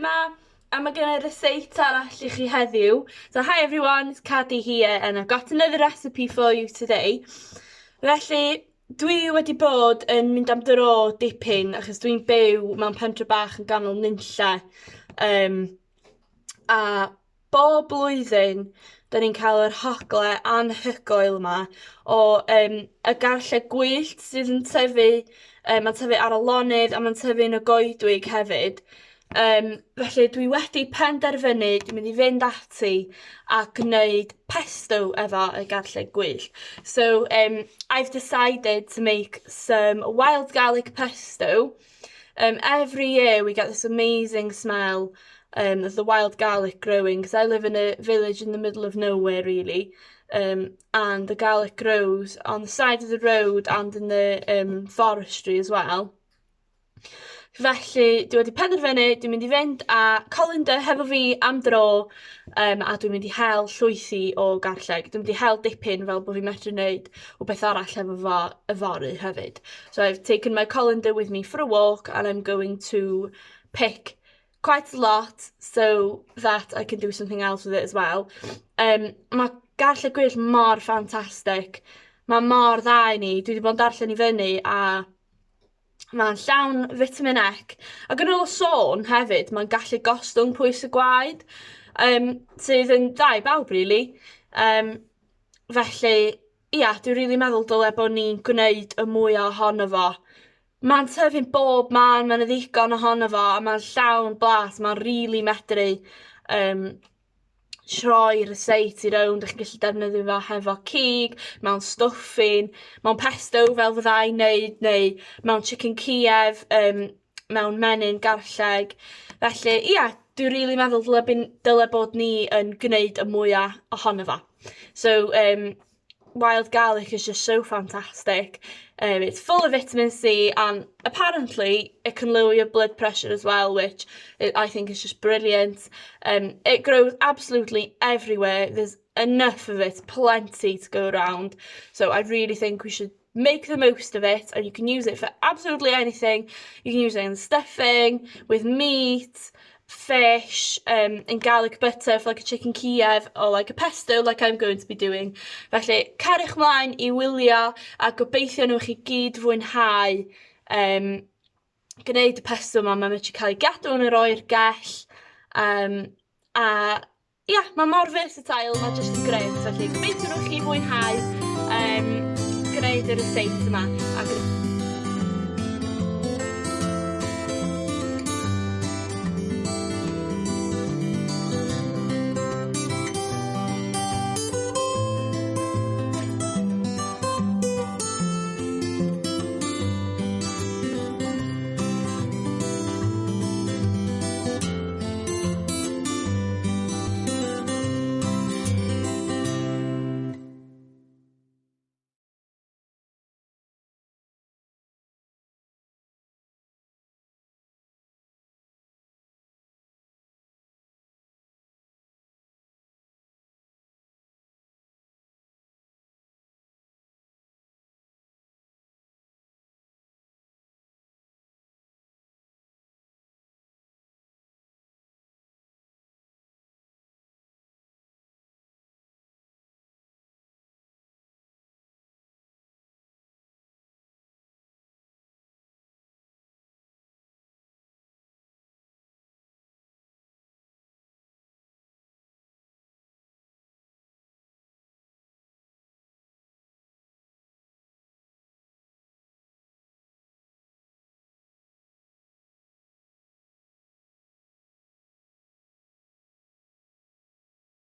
yma a mae gen i ryseit arall i chi heddiw. So hi everyone, it's Cadi here and I've got another recipe for you today. Felly, dwi wedi bod yn mynd am dro dipyn achos dwi'n byw mewn pentre bach yn ganol nunlle. Um, a bob blwyddyn 'dan ni'n cael yr hogle anhygoel 'ma o yym y garlleg gwyllt sydd yn tyfu yy ma'n tyfu ar y lonydd a ma'n tyfu yn y goedwig hefyd. Yym felly dwi wedi penderfynu dwi'n mynd i fynd ati a gwneud pesto efo y garlleg gwyllt. So um I've decided to make some wild garlic pesto. Um every year we get this amazing smell um of the wild garlic growing 'cause I live in a village in the middle of nowhere really um and the garlic grows on the side of the road and in the um forestry as well. Felly dwi wedi penderfynu dwi'n mynd i fynd â colander hefo fi am dro yym a dwi'n mynd i hel llwythi o garlleg. Dwi'n mynd i hel dipyn fel bo' fi medru neud wbeth arall efo fo yfory hefyd. So I've taken my colander with me for a walk and I'm going to pick quite a lot so that I can do something else with it as well. Yym ma' garlleg gwyllt mor ffantastic. Ma' mor dda i ni. Dwi 'di bod yn darllen i fyny a ma'n llawn vitamin ec ac yn ôl sôn hefyd ma'n gallu gostwng pwys y gwaed yym sydd yn dda i bawb rili. Yym felly ia dwi rili meddwl dyle bo' ni'n gwneud y mwya ohono fo. Ma'n tyfu'n bob man ma' 'na ddigon ohono fo a ma'n llawn blas ma'n rili medru yym troi ryseit i rownd 'dych chi'n gallu defnyddio fo hefo cig, mewn stuffing, mewn pesto fel fydda i'n neud neu mewn chicken Kiev yym mewn menyn garlleg. Felly ia dwi rili meddwl dyle bin- dyle bod ni yn gneud y mwya ohono fo. So yym wild garlic is just so fantastic. Um it's full of vitamin C and apparently it can lower your blood pressure as well which i I think is just brilliant. Um it grows absolutely everywhere there's enough of it plenty to go around so I really think we should make the most of it and you can use it for absolutely anything. You can use it in stuffing, with meat, fish, um in garlic butter for like a chicken Kiev or like a pesto like I'm going to be doing. Felly cariwch mlaen i wylio a gobeithio newch chi gyd fwynhau yym gneud y pesto 'ma ma' medru ca'l ei gadw yn yr oergell yym a ia ma' mor versatile ma' jyst yn grêt felly gobeithio newch chi fwynhau yym gneud y ryseit yma a